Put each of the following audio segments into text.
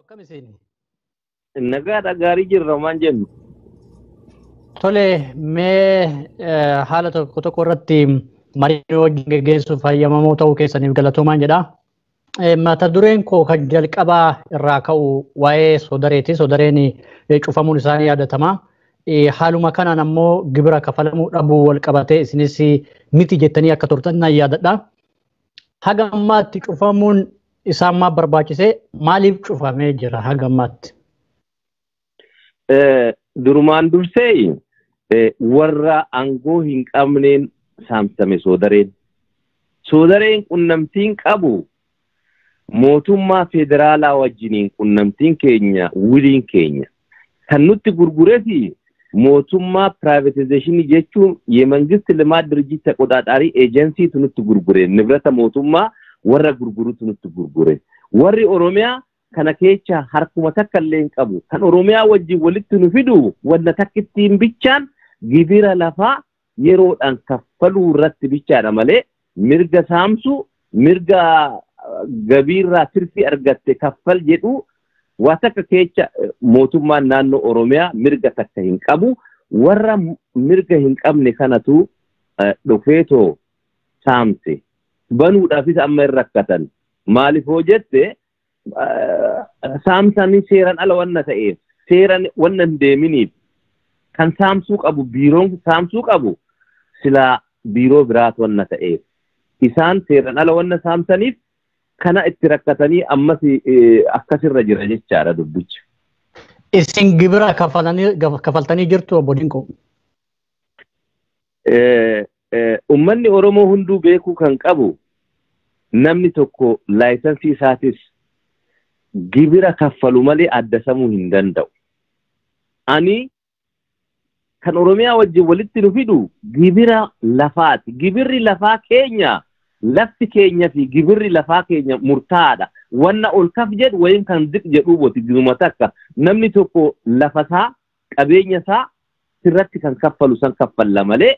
Akkam isin? Nagaadha, gaarii jirra waan jennu. Tole, mee haala tokko tokko irratti marii wajjin geggeessuuf hayyamamoo ta'uu keessaniif galatoomaan jedha. Mata dureen koo kan jalqabaa irraa ka'u waa'ee sodareeti. Sodareen cufamuun isaanii yaadatama. Haaluma kanaan ammoo gibira kafalamuu dhabuu wal qabatee isinis miti jettanii akka turtan nan yaadadha. Haga ammaatti cufamuun isaan maaf barbaachisee, maaliif cufamee jira haga ammaatti? Durumaan dursee warra aangoo hin qabneen saamsame soodareen. Soodareen qunnamtiin qabu mootummaa federaalaa wajjiniin qunnamtiin keenya wiliin keenya. Kan nutti gurgurefi mootummaa privatization jechuun የመንግስት ልማት ድርጅት ተቆጣጣሪ ኤጀንሲቱ nutti gurgure, ንብረተ mootummaa warra gurgurutu nutti gurgure. Warri Oromiyaa kana keessa harkuma takka illee hin qabu. Kan Oromiyaa wajjin walitti nu fidu wanna takkittiin bichaan gibira lafaa yeroodhaan kaffaluu irratti bichaadha malee mirga saamsu, mirga gabiirraa tirfii argatte kaffal jedhu waa takka keessa mootummaan naannoo Oromiyaa mirga takka hin qabu. Warra mirga hin qabne kanatu dhufeetoo saamse. Banuudhaafis amma hin rakkatan. Maaliif hoo jette, saamsanii seeraan ala wanna ta'eef, seeraan wanna hin deeminiif, kan saamsuu qabu biiroon saamsuu qabu silaa biiroo biraatu wanna ta'eef. Isaan seeraan ala wanna saamsaniif kana itti rakkatanii ammas akkasirra jira jechaadha dubbichi. Isin gibira kafaltanii jirtu, obbo Dinqoo? Uummanni Oromoo hunduu beekuu kan qabu, namni tokko laayisansii isaatis gibira kaffalu malee addasamuu hin danda'u. Ani kan Oromiyaa wajjin walitti nu fidu gibira lafaati. Gibirri lafaa keenya, lafti keenya fi gibirri lafaa keenya murtaa'aadha. Wanna ol kaf jedhu wayin kan ziq jedhuu booti gizuma takka. Namni tokko lafasaa, qabeenya isaa sirratti kan kaffalu san kaffalla malee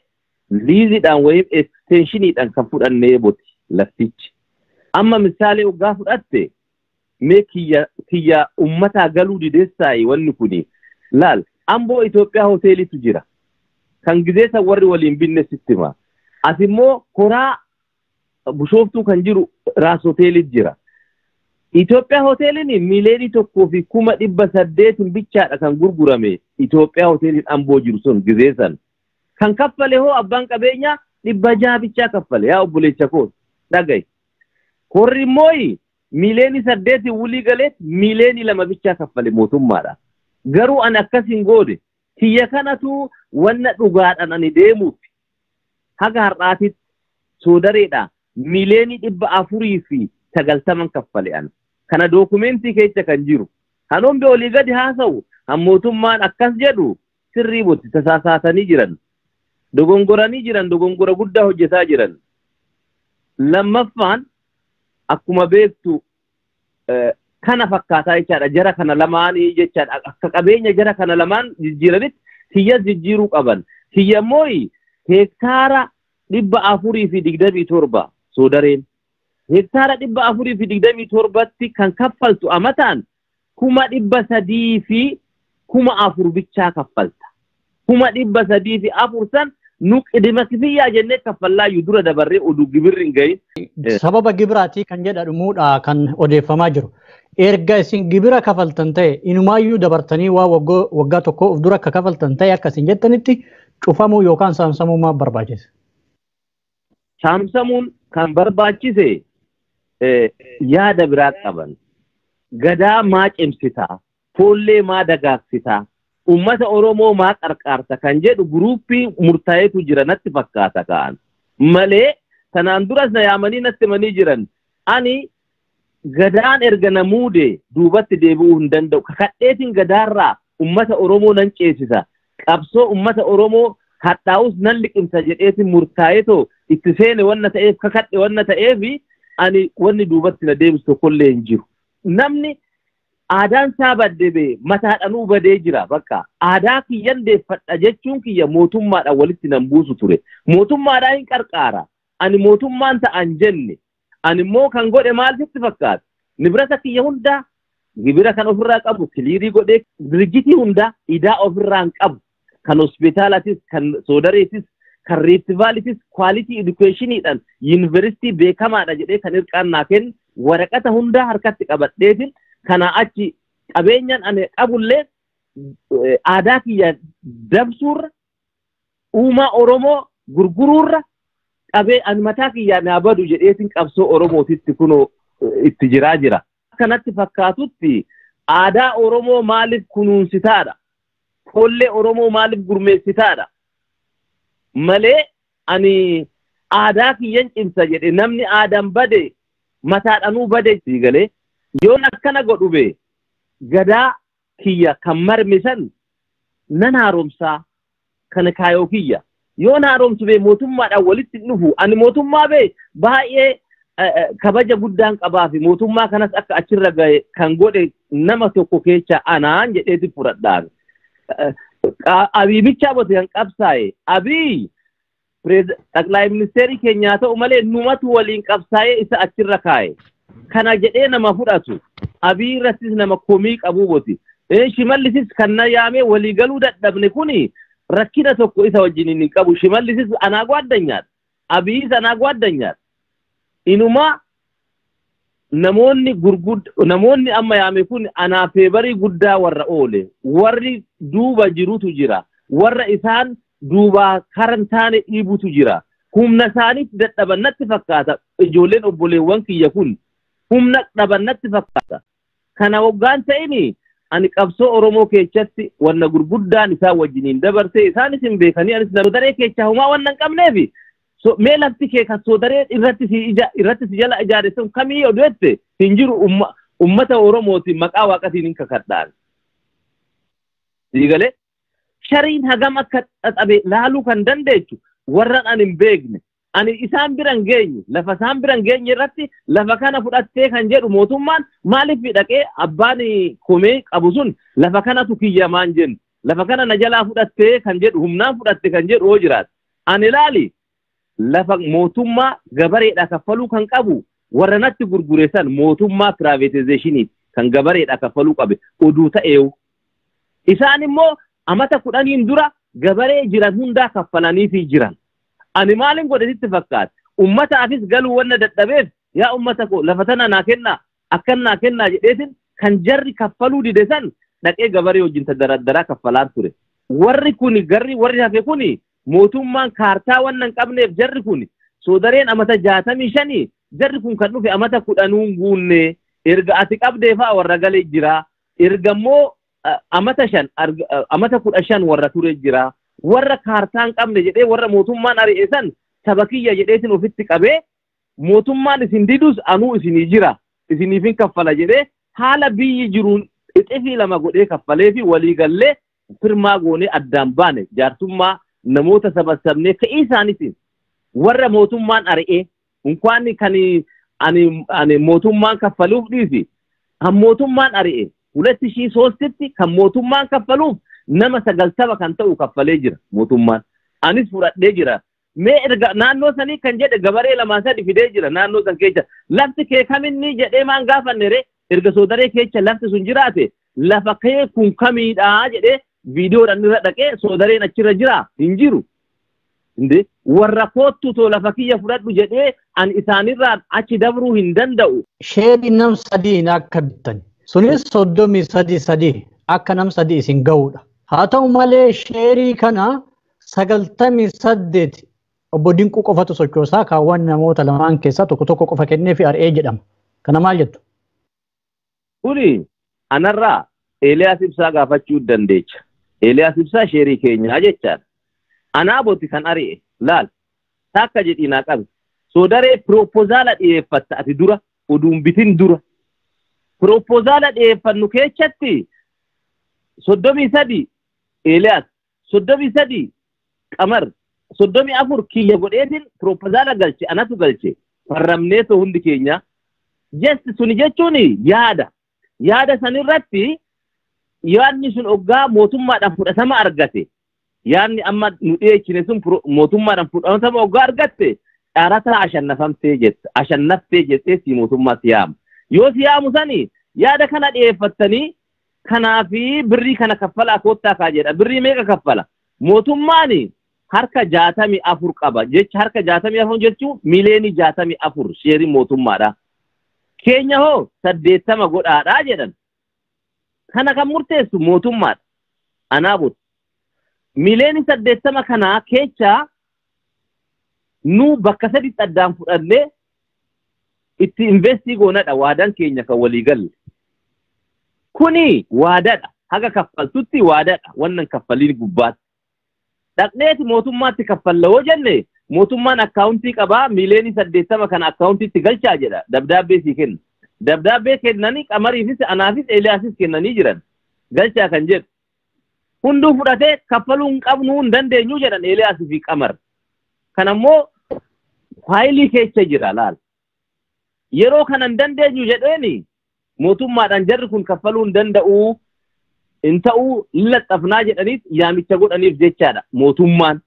liiziidhaan wayin extensioniidhaan kan fudhannee booti laftichi. Amma misaalee waggaa fudhatte, mee kiyya ummataa galuu dideessaayi wanni kuni. Laal, Amboo Itoophiyaa hoteelitu jira. Kan gizeessa warri waliin binne sitti hima. As immoo koraa Bishooftuu kan jiru Raas hoteelit jira. Itoophiyaa hoteeliin 1,800,000 bichaadha kan gurgurame, Itoophiyaa hoteeliin Amboo jiru sun gizeessan. Kan kaffale hoo abbaan qabeenyaa 600 bichaa kaffale, yaa obboleessa koo dhagaye. Horri immoo 8 miiliyoonii wulii galee 2 miiliyoonii bichaa kaffale mootummaadha. Garuu ani akkas hin goone. Kiyya kanatu wanna dhugaadhaan ani deemuuf haga har'aatitti soodareedha 490 miiliyoonii kaffale ana. Kana dookumentii keessa kan jiru. Hanombe olii gadi haasa'u, han mootummaan akkas jedhu sirrii boti, tasaasaatanii jiran. Dogongoranii jiran, dogongora guddaa hojjetaa jiran. Lammaffaan, akkuma beektu kana fakkaataa jechaadha. Jara kana lamaanii jechaadha. Akka qabeenya jara kana lamaan jijjiiranitti kiyyas jijjiiruu qaban. Kiyya immoo heektaara 427 soodareen. Heektaara 427tti kan kaffaltu amataan 304,000 bichaa kaffalta. 304,000 san nu qidima kifiyyaa jennee kaffallaayyuu dura dabarree oduu gibirri hin gahin. Sababa gibiraatii kan jedhamuudha kan odeeffamaa jiru. Erga isin gibira kafaltan ta'e, inumaayyuu dabartanii waa waggaa tokko of dura akka kafaltan ta'e, akka isin jettanitti cufamuu yookaan saamsamuu maaf barbaachise? Saamsamuun kan barbaachise yaada biraa qaban. Gadaa maa cimsitaa? Foollee maa dagaagsitaa? Uummata Oromoo maa qarqaarta kan jedhu guruuppii murtaa'etu jira natti fakkaata ka'an. Malee tanaan duras na yaamanii natti himanii jiran. Ani gadaan erga na muude duubatti deebi'uu hin danda'u. Kakadheetiin gadaarraa uummata Oromoo nan ceesisa. Qabsoo uummata Oromoo hadhaa'us nan liqimsa jedheetiin murtaa'eetoo itti seene wanna ta'eef, kakadhe wanna ta'eef, ani wanni duubatti na deebisu tokkollee hin jiru. Namni aadaan isaa badde bee mataadhanuu badee jira bakka. Aadaa kiyyan deeffadha jechuun kiyya mootummaadhaan walitti nan buusu ture. Mootummaadhaan hin qarqaara. Ani mootummaan ta'an jenne. Ani immoo kan godhe maal sitti fakkaata? Nibrata kiyya hundaa Gibira kan ofirraa qabu kiliirii godhee dirjitii hundaa idaa ofirraa hin qabu. Kan hospitaalatis, kan soodareetis, kan riiftivaalitis kwaalitii edukeeshiniidhaan yuunivarsiitii beekamaadha jedhee kan hirqaan naa kennu waraqata hundaa harkatti qabadheetin kanaa achi qabeenyaan ani qabullee aadaa kiyya dabsuurra uumaa Oromoo gurguruurra qabee ani mataa kiyya naa badu jedheetin qabsoo Oromootitti kunoo itti jiraa jira. Akkanatti fakkaatutti aadaa Oromoo maaliif kunuunsitaadha? Foollee Oromoo maaliif gurmeessitaadha? Malee ani aadaa kiyyan cimsa jedhe namni aadaan bade mataadhanuu bade galee yoon akkana godhu bee gadaa kiyya kan marmisan nan haaromsaa kan kaayoo kiyya yoon haaromsu bee mootummaadhaan walitti dhufu ani mootummaa bee baay'ee kabaja guddaan qabaa fi mootummaa kanas akka achirra gahe kan godhe nama tokko keessa anaan jedheeti fudhadhaan. Abiy bichaa bote kan qabsaa'e Abiy ጠቅላይ ministeerii keenyaa ta'u malee numatu waliin qabsaa'ee isa achirra kaa'e. Kana jedhee nama fudhatu. Abiy irrattis nama komii qabuu boti. Shimallisis kan na yaamee walii galuu dadhabne kuni rakkina tokko isa wajjin hin qabu. Shimallisis anaa gwaaddanyaadha. Abiyis anaa gwaaddanyaadha. Inuma namoonni gurgud namoonni amma yaame kun anaa feebarii guddaa warra oole. Warri duuba jirutu jira. Warra isaan duuba karan taane dhiibutu jira. Humna isaaniif dadhaban natti fakkaata. Ijoolleen obboleewwan kiyya kun humna dhaban natti fakkaata. Kana waggaan ta'ini ani qabsoo Oromoo keessatti wanna gurguddaan isaan wajjiniin dabarse isaanis hin beekanii anis soodaree keessaa homaa wanna hin qabneefi. Mee lafti kee kan soodaree irratti si ija irratti si jala ijaare sun kamii yoo du'ette hin jiru ummata Oromootiin maqaa waaqatiin hin kakadhaan. Siigalee shariin hagam akka xaxabe laaluu kan dandeechu warra ani hin beekne ani isaan bira hin geenye lafa isaan bira hin geenye irratti lafa kana fudhattee kan jedhu mootummaan maaliif dhaqee abbaan komee qabu sun lafa kanatu kiyya maan jennu lafa kana na jalaa fudhattee kan jedhu humnaan fudhatte kan jedhu hoo jiraata. Ani ilaali lafa mootummaa gabareedha kaffaluu kan qabu warra natti gurgure san mootummaa piraavetizeshiniiti kan gabareedha kaffaluu qabe oduu ta'eewu. Isaan immoo amata 10 dura gabaree jiran hundaa kaffalaniifi jiran. Ani maalin godhe sitti fakkaata? Ummataafis galuu wanna dadhabeef yaa ummata koo lafa tana naa kennaa akkan naa kennaa jedheetin kan jarri kaffaluu dide san dhaqee gabaree wajjin tadaradaraa kaffalaan ture. Warri kuni garri warri hafe kuni mootummaan kaartaa wanna hin qabneef jarri kuni soodareen amata 65 jarri kun kan dhufe amata 10 guunne erga ati qabdee fa'a warra galee jira erga immoo amata 5 amata 15 warra ture jira warra kaartaa hin qabne jedhee warra mootummaan ari'e san saba kiyya jedheetin ofitti qabee mootummaan isin didus anuu isinii jira isiniif hin kaffala jedhee haala biyyi jiruun ixifii 2 godhee kaffalee fi walii gallee firmaa goonee addaan baane jaarsummaa namoota sabassabnee ka'ii isaaniitiin warra mootummaan ari'ee unkaan kan ani mootummaan kaffaluuf dhiisi kan mootummaan ari'e 2003tti kan mootummaan kaffaluuf nama 90 kan ta'u kaffalee jira mootummaan anis fudhadhee jira mee erga naannoo sanii kan jedhe gabaree 2 3 fidee jira naannoo san keessa lafti kee kaminni jedhee maan gaafanne ree erga soodaree keessa lafti sun jiraate lafa kee kun kamiidhaa jedhee viidiyoodhaan irra dhaqee soodareen achirra jira hin jiru. Inde warra koottu too lafa kiyya fudhadhu jedhee ani isaanirraa achi dabruu hin danda'u. Sheerii nam 3 akka bittan sunis 33 akka nam 3 isin ga'uudha. Haa ta'u malee sheerii kana 98 obbo Dinquu qofatu sochoosaa kaawwan namoota lamaan keessaa tokko tokko qofa kennee fi ari'ee jedhama. Kana maal jettu? Kuni anarraa Eeliyaas Ibsaa gaafachuu dandeecha. Eeliyaas Ibsaa sheerii keenyaa jechaadha. Anaa booti kan ari'e laal takka jedhii naa qabe. Soodaree piroopozaala dhiyeeffatta ati dura oduun bitin dura. Piroopozaala dhiyeeffannu keessatti 33 Eeliyaas 33 Qamar 34 kiyya godheetiin piroopozaala galche anatu galche farramneetoo hundi keenya. Jesti suni jechuun yaada. Yaada sanirratti yaadni sun oggaa mootummaadhaan fudhatama argate. Yaadni amma nu dhiyeessine sun mootummaadhaan fudhatama oggaa argatte dhaarataa ashannafamtee jette. Ashannaftee jettee si mootummaa si yaama. Yoo si yaamu sani Yaada kana dhiyeeffattanii kanaafi birrii kana kaffalaa koottaa kaa jedha. Birrii meeqa kaffala? Mootummaan harka 64 qaba. Jecha harka 64 jechuun miiliyoonii 64 sheerii mootummaadha. Keenya hoo 80 godhaadhaa jedhan. Kana kan murteessu mootummaadha. Anaabot. Miiliyoonii 80 kanaa keessa nu bakka sadiitti addaan fudhannee itti investii goonadha waadaan keenya kan walii galle. Kuni waadaadha. Haga kaffaltutti waadaadha. Wannan kaffaliin gubbaatti. Dhaqneeti mootummaatti kaffalla yoo jenne mootummaan akkaawuntii qabaa miiliyoonii 80 kana akkaawuntiitti galchaa jedha. Dabdaabbee sii kenna. Dabdaabbee kennanii Qamariifis anaafis Eeliyaasis kennanii jiran. Galchaa kan jedhu. Hunduu fudhatee kaffaluu hin qabnu hin dandeenyu jedhan Eeliyaasii fi Qamar. Kanammoo faayilii keessa jira laal. Yeroo kana hin dandeenyu jedheeni mootummaadhaan jarri kun kaffaluu hin danda'u hin ta'uu laxxafnaa jedhaniif yaamicha godhaniif jechaadha mootummaan.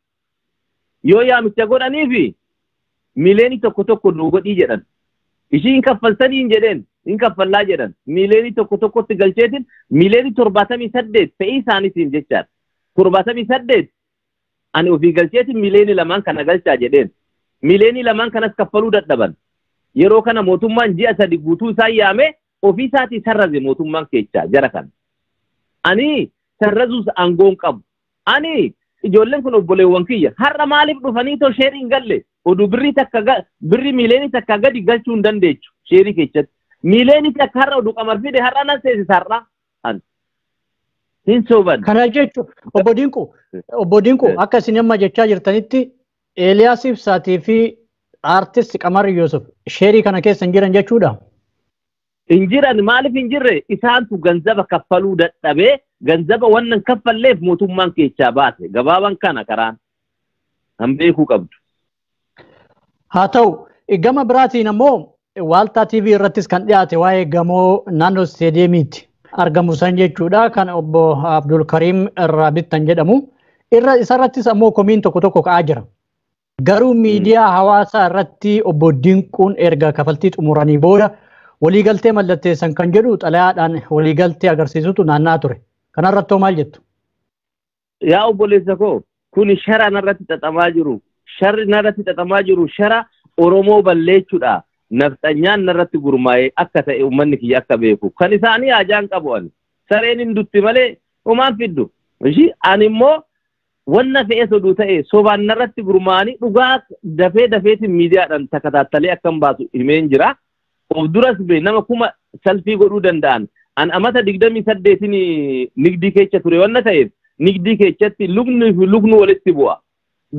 Yoo yaamicha godhaniif miiliyoonii tokko tokko nuu godhii jedhan. Ishii hin kaffaltanii hin jedheen hin kaffallaa jedhan. Miiliyoonii tokko tokkotti galcheetiin miiliyoonii 78 fe'ii isaaniitiin jechaadha. 78 ani ofii galcheetiin miiliyoonii 2 kana galchaa jedheen. Miiliyoonii 2 kanas kaffaluu dadhaban. Yeroo kana mootummaan ji'a 3 guutuu isaan yaame ofii isaatii sarraze mootummaan keessaa jara kana. Ani sarrazuus aangoon qabu. Ani ijoolleen kun obboleewwan kiyya. Har'a maaliif dhufanii too sheerii hin galle? Oduu birrii takka birrii miiliyoonii takka gadi galchuu hin dandeechu sheerii keessatti. Miiliyoonii takka har'a oduu Qamar fide har'a nan seensisa har'a. Hin soban. Kana jechuun obbo Dinquu akka isin amma jechaa jirtanitti Eeliyaas Ibsaatii fi Aartist Qamar Yuusuf sheerii kana keessa hin jiran jechuudha. Hin jiran maaliif hin jirre isaantu ganzaba kaffaluu dadhabee ganzaba wannan kaffalleef mootummaan keessaa baase gabaabaan kana karaan han beekuu qabdu. Haa ta'u gama biraatiin ammoo Waaltaa TV irrattis kan dhiyaate waa'ee gamoo naannoo isteediyeemiitti argamu san jechuudha kan obbo Abdul Kariim irraa bittan jedhamu. Irra isarrattis ammoo komiin tokko tokko ka'aa jira. Garuu miidiyaa hawaasaa irratti obbo Dinquun erga kafaltii xumuranii booda waliigaltee mallatteessan kan jedhu xalayaadhaan waliigaltee agarsiisutu naanna'aa ture. Kanarrattoo maal jettu? Yaa obboleessa koo kuni shara narratti xaxamaa jiru. Sharri narratti xaxamaa jiru shara Oromoo balleechuudha. Nafxanyaan narratti gurmaa'ee akka ta'e uummanni kiyya akka beeku. Kan isaanii haajaan qabu ani. Sareen hin dutti malee homaan fiddu. Ishii ani immoo wanna fe'ee soduu ta'e sobaan narratti gurmaa'anii dhugaa dafee dafeetiin miidiyaadhaan takataattalee akkan baasu himeen jira. Of duras bee nama kuma salfii godhuu danda'an. An amata 28 nigdii keessa ture wanna ta'eef nigdii keessatti lukni fi luknu walitti bu'a.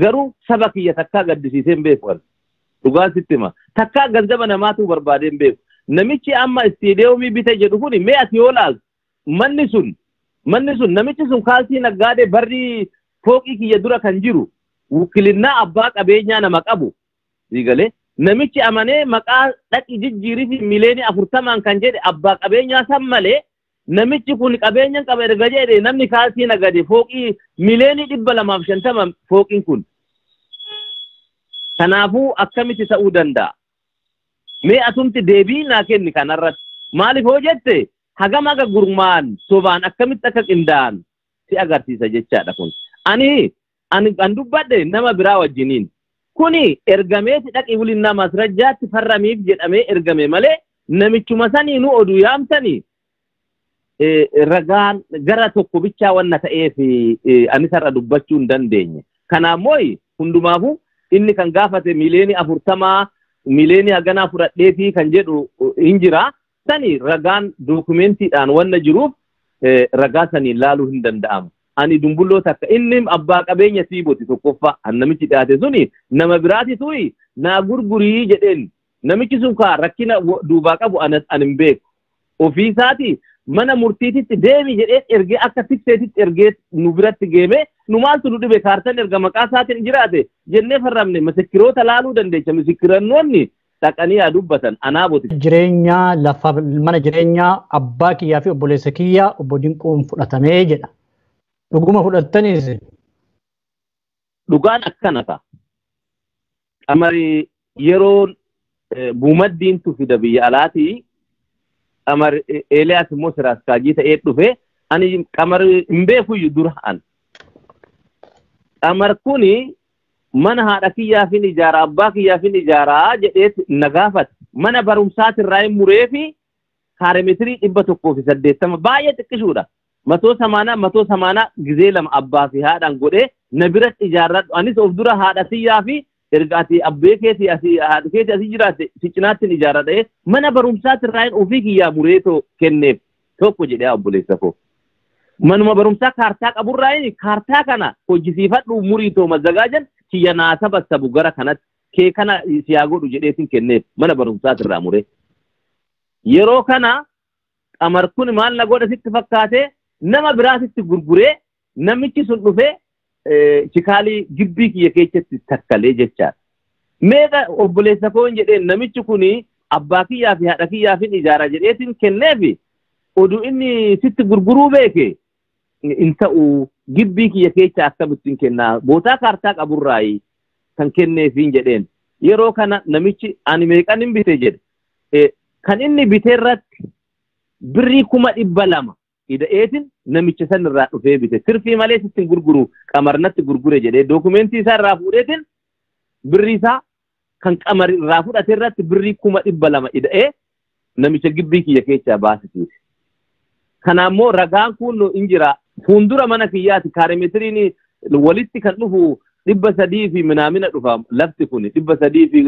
Garuu saba kiyya takkaa gaddisiisee hin beeku. Dhugaa sitti hima. Takkaa ganzaba namaatu barbaadee hin beeku. Namichi amma istiidiyoomii bite jedhu kuni mee ati yoo laaltu manni sun namichi sun kaalsii naggaadee barri fooqii kiyya dura kan jiru wukilinnaa abbaa qabeenyaa nama qabu. Siigalee namichi amanee maqaa dhaqi jijjiirii fi miiliyoonii 40 kan jedhe abbaa qabeenyaa san malee namichi kun qabeenyaan qaba erga jedhe namni kaalsii nagade fooqii miiliyoonii 250 fooqiin kun. Kanaafuu akkamitti ta'uu danda'a? Mee asumti deebii naa kenni kanarratti. Maaliif hoo jette hagam haga gurmaan sobaan akkamitti akka qindaa'an si agarsiisa jechaadha kun. Ani an dubbadhe nama biraa wajjiniin. Kuni ergameeti dhaqi wulinnaa masrajjaatti farramiif jedhamee ergame malee namichuma sanii nu oduu yaamtanii ragaan gara tokko bichaa wanna ta'eef anis har'a dubbachuu hin dandeenye. Kanaammoo hundumaafuu inni kan gaafate miiliyoonii 40 miiliyoonii haganaa fudhadheetii kan jedhu hin jira. Sani ragaan dookumentiidhaan wanna jiruuf ragaa sanii laaluu hin danda'amu. Ani dumbulloo takka inni abbaa qabeenya siiboti tokkoffaa an namichi dhiyaate suni nama biraati tuyi naa gurgurii jedheen namichi sun kaa rakkina duubaa qabu an hin beeku. Ofiisaati mana murtiititti deemi jedhee ergee akka tikseetitti ergee nu biratti geeme nu maaltu nu dhibe kaartan erga maqaa isaatiin jiraate jennee farramne misikiroota laaluu dandeecha misikirannoonni dhaqanii haa dubbatan anaaboti. Jireenya lafa mana jireenyaa abbaa kiyyaa fi obboleessa kiyyaa obbo Dinquun fudhatamee jedha. Dhuguma fudhattaniis. Dhugaan akkana ta'a. Qamari yeroo buumaddiintu fida biyya alaatii Qamar Eeliyaas immoo siraaskaajii ta'ee dhufe. Ani Qamar hin beekuyyuu dura an. Qamar kuni mana haadha kiyyaafin ijaaraa abbaa kiyyaafin ijaaraa jedhee na gaafate. Mana barumsaatirraa hin mureefi kaaremeetirii 180 baay'ee xiqqishuudha. Matoo samaanaa gizee 2 abbaa fi haadhaan godhee na biratti ijaarradhu. Anis of dura haadha kiyyaa fi erga ati abbee keetii asii haadha keetii asii jiraatte si cinaatti ijaarradhee mana barumsaatirraa hin ofii kiyyaa mureetoo kenneef tokko jedhee obboleessa koo. Manuma barumsaa kaartaa qaburraa inni kaartaa kana hojjisiifadhu muriitoo mazzagaajan kiyya naa sabassabu gara kanatti kee kana siyaa godhu jedheetiin kenneef mana barumsaatirraa muree. Yeroo kana Qamar kun maal na godha sitti fakkaate nama biraatitti gurguree namichi sun dhufee chikaalii gibbii kiyya keessatti takkalee jechaadha. Meeqa obboleessa koo hin jedheen namichi kun abbaa kiyyaa fi haadha kiyyaafin ijaara jedheetiin kenneefi oduu inni sitti gurguruu beeke hin ta'u gibbii kiyya keessa akkamittiin kennaa bootaa kaartaa qaburraayi kan kenneefiin jedheen. Yeroo kana namichi ani meeqan hin bite jedhe. Kan inni bite irratti birrii 200,000 ida'eetiin namicha san irraa dhufee bite. Tirfii malee sitti gurguru Qamarnatti gurgure jedhee dookumentii isaa irraa fuudheetiin birrii isaa kan Qamar irraa fudhate irratti birrii 200,000 ida'ee namicha gibbii kiyya keessaa baasisiise. Kanaammoo ragaan kun hin jira. Fuuldura mana kiyyaati kaaremeetiriin walitti kan dhufu 300 fi minaamina dhufa lafti kun 300 fi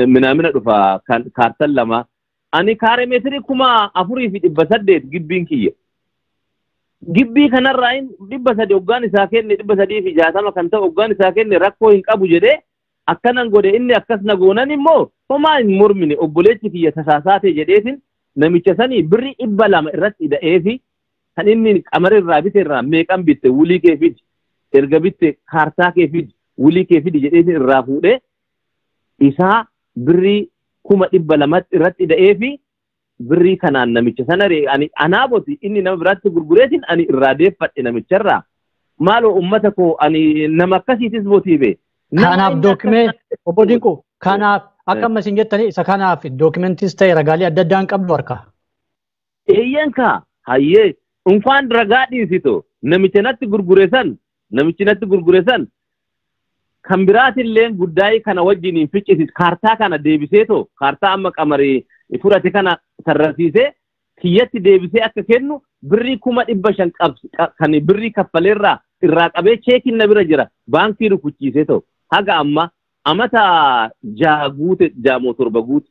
minaamina dhufa kan kaartan 2. Ani kaaremeetirii 4,800 gibbiin kiyya. Gibbii kanarraa 300 hoggaan isaa kenne 360 kan ta'u hoggaan isaa kenne rakkoo hin qabu jedhee akkanan godhe inni akkas na goonan immoo homaa hin mormine obboleechi kiyya tasaasaate jedheetiin namicha sanii birrii 200 irratti ida'eefi kan inni Qamar irraa bite irraa meeqan bitte wulii kee fidi erga bitte kaartaa kee fidi wulii kee fidi jedheetiin irraa fuudhee isaa birrii 200,000 irratti ida'eefi birrii kanaan namicha sana ani anaaboti inni nama biraatti gurgureetiin ani irraa deeffadhe namicharraa. Maaloo uummata koo ani nama akkasiitis botiibe. Kanaaf dookimentii obbo Dinquu kanaaf akka amma isin jettanii isa kanaaf dookimentis ta'e ragaalee adda addaan qabdu harka. Eeyyan kaa hayyee unkaan ragaa dhiisito namicha natti gurgure san kan biraatillee guddaa'ii kana wajjin hin ficcisis kaartaa kana deebiseetoo kaartaa amma Qamarii fudhate kana sarrasiisee kiyyatti deebisee akka kennu birrii 500,000 kan birrii kaffaleerraa irraa qabee cheekiin na bira jira baankii rukuchiisee ta'u haga amma amata 6 guute 6 7 guute.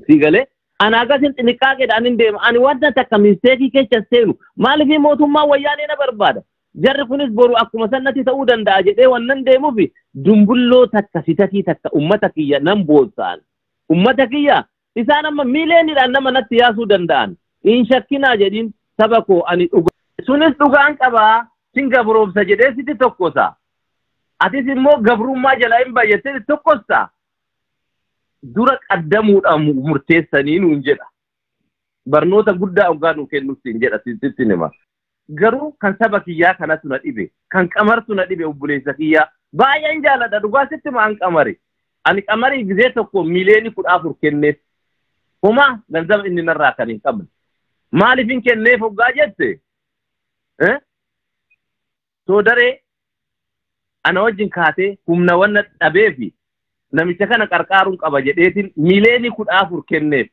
Si galee ana agasin xiniqaaqeedhaan hin deema ani wanta takka misteekii keessa seenu maaliif mootummaa wayyaanee na barbaada. Jarri kunis boru akkuma sannatti ta'uu danda'a jedhee wannan deemuuf dumbulloo takka sitatii takka uummata kiyya nan boonsaan. Uummata kiyya isaan amma miileeniidhaan nama natti yaasuu danda'an. Hin shakkinaa jedhiin saba koo ani dhugaa. Sunis dhugaan qabaa sin gabroomsa jedhee sitti tokkosa. Atis immoo gabrummaa jalaa hin baay'attee tokkosta. Dura qaddamuudhaan murteessanii nuun jedha. Barnoota guddaa hoggaa nuu kennuuf hin jedha sitti hima. Garuu kan saba kiyyaa kanatu na dhibe kan Qamartu na dhibe obboleessa kiyyaa baay'een jaaladha dhugaa sitti maan Qamari. Ani Qamarii gizee tokko 14,000,000 kenneef homaa ganzaba inni narraa kan hin qabne. Maaliif hin kenneef hoggaa jette? Soodaree ana wajjin kaatee humna wanna dhabeefi namicha kana qarqaaruun qaba jedheetiin 14,000,000 kenneef.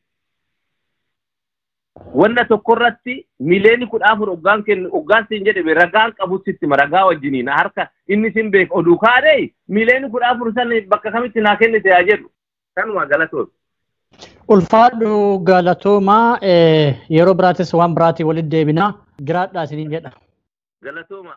Wanna tokkorratti 14,000,000 hoggaan kennu hoggaan siin jedhame ragaan qabu sitti ragaa wajjiniin harka inni sin beek oduu kaadee 14,000,000 san bakka kamitti naa kennite yaa jedhu. Kanuma galatoon. Ulfaadhu galatoomaa yeroo biraatis waan biraatii walitti deebinaa jiraadhaa isiniin jedha. Galatooma.